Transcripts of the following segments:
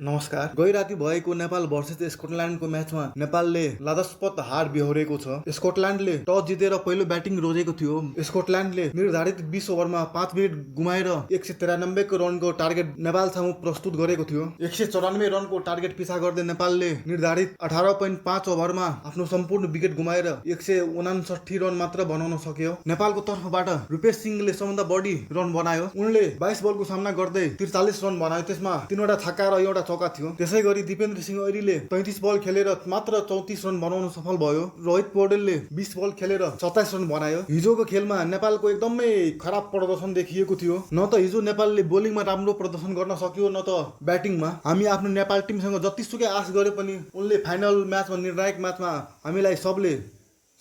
नमस्कार। गैराती भएको नेपाल भर्सेस स्कटल्यान्डको म्याचमा नेपालले लाजस्पद हार बेहोरेको छ। स्कटल्यान्डले टस जितेर पहिलो ब्याटिङ रोजेको थियो। स्कटल्यान्डले निर्धारित 20 ओभरमा 5 मिनेट गुमाएर 193 रनको टार्गेट नेपाल सामु प्रस्तुत गरेको थियो। 194 रनको टार्गेट पिछा गर्दै नेपालले निर्धारित 18.5 ओभरमा आफ्नो सम्पूर्ण विकेट गुमाएर 159 रन मात्र बनाउन सक्यो। नेपालको तर्फबाट रुपेश सिंहले सबभन्दा बढी रन बनायो। उनले 22 बलको सामना गर्दै 43 रन बनायो। त्यसमा 3वटा छक्का र एउटा चौका थियो। त्यसैगरी दिपेन्द्र सिंह ऐरीले 35 बल खेलेर मात्र 34 रन बनाउन सफल भयो। रोहित पौडेलले 20 बल खेलेर 27 रन बनायो। हिजोको खेलमा नेपालको एकदमै खराब प्रदर्शन देखिएको थियो। न त हिजो नेपालले बोलिङमा राम्रो प्रदर्शन गर्न सक्यो न त ब्याटिङमा। हामी आफ्नो नेपाल टिमसँग जतिसुकै आश गरे पनि उनले फाइनल म्याचमा निर्णायक म्याचमा हामीलाई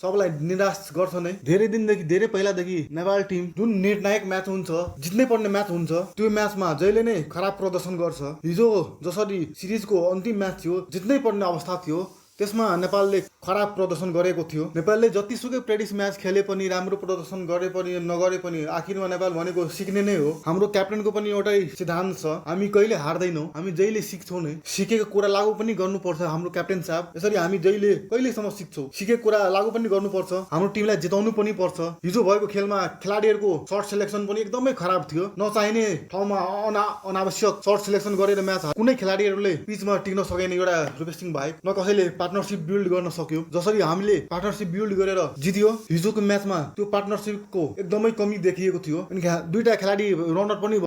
सबलाई निराश गर्छ नै। धेरै दिनदेखि धेरै पहिलादेखि नेपाल टिम जुन निर्णायक म्याच हुन्छ, जित्नै पर्ने म्याच हुन्छ, त्यो म्याचमा जहिले नै खराब प्रदर्शन गर्छ। हिजो जसरी सिरिजको अन्तिम म्याच थियो, जित्नै पर्ने अवस्था थियो, त्यसमा नेपालले खराब प्रदर्शन गरेको थियो। नेपालले जतिसुकै प्र्याक्टिस म्याच खेले पनि, राम्रो प्रदर्शन गरे पनि नगरे पनि, आखिरमा नेपाल भनेको सिक्ने नै हो। हाम्रो क्याप्टेनको पनि एउटै सिद्धान्त छ, हामी कहिले हार्दैनौँ, हामी जहिले सिक्छौँ नै। सिकेको कुरा लागू पनि गर्नुपर्छ। हाम्रो क्याप्टेन साहब यसरी हामी जहिले कहिलेसम्म सिक्छौँ, सिकेको कुरा लागू पनि गर्नुपर्छ। हाम्रो टिमलाई जिताउनु पनि पर्छ। हिजो भएको खेलमा खेलाडीहरूको सर्ट सेलेक्सन पनि एकदमै खराब थियो। नचाहिने ठाउँमा अनावश्यक सर्ट सेलेक्सन गरेर म्याच कुनै खेलाडीहरूले पिचमा टिक्न सकेन, एउटा रुपेश सिंह बाहेक। न कसैले पार्टनरसिप बिल्ड गर्न सक्यो। जसरी हामीले पार्टनरसिप बिल्ड गरेर जित्यो, हिजोको म्याचमा त्यो पार्टनरसिपको एकदमै कमी देखिएको थियो। अनि दुईटा खेलाडी रनर पनि